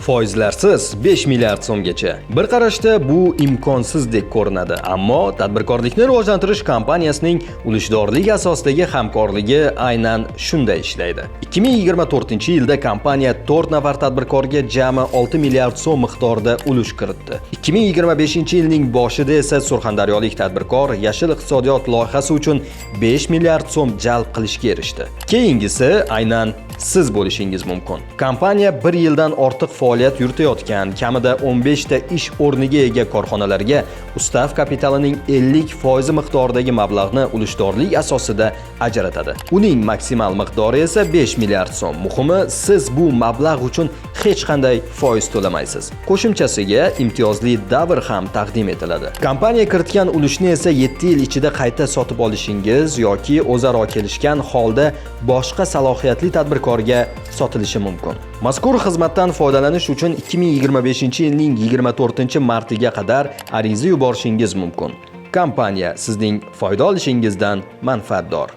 Foizlarsiz 5 milliard so'mgacha. Bir qarashda bu imkonsizdek ko'rinadi, ammo tadbirkorlikni rivojlantirish kompaniyasining ulushdorlik asosidagi hamkorligi aynan shunday ishlaydi. 2024-yilda kompaniya 4 nafar tadbirkorga jami 6 milliard so'm miqdorida ulush kiritdi. 2025-yilning boshida esa surxondaryolik tadbirkor yashil iqtisodiyot loyihasi uchun 5 milliard so'm jalb qilishga erishdi. Keyingisi aynan siz bo'lishingiz mumkin. Kompaniya bir yildan ortiq faoliyat yuritayotgan kamida 15 ta ish o'rniga ega korxonalarga ustav kapitalining 50% miqdoridagi mablag'ni ulushdorlik asosida ajratadi. Uning maksimal miqdori esa 5 milliard so'm. Muhimi, siz bu mablag' uchun hech qanday foiz to'lamaysiz. Qo'shimchasiga imtiyozli davr ham taqdim etiladi. Kompaniya kiritgan ulushni esa 7 yil ichida qayta sotib olishingiz yoki o'zaro kelishgan holda boshqa salohiyatli tadbirkorga sotilishi mumkin. Mazkur xizmatdan foydalanish uchun 2025-yilning 24-martiga qadar ariza yuborishingiz mumkin. Kompaniya sizning foyda olishingizdan manfaatdor.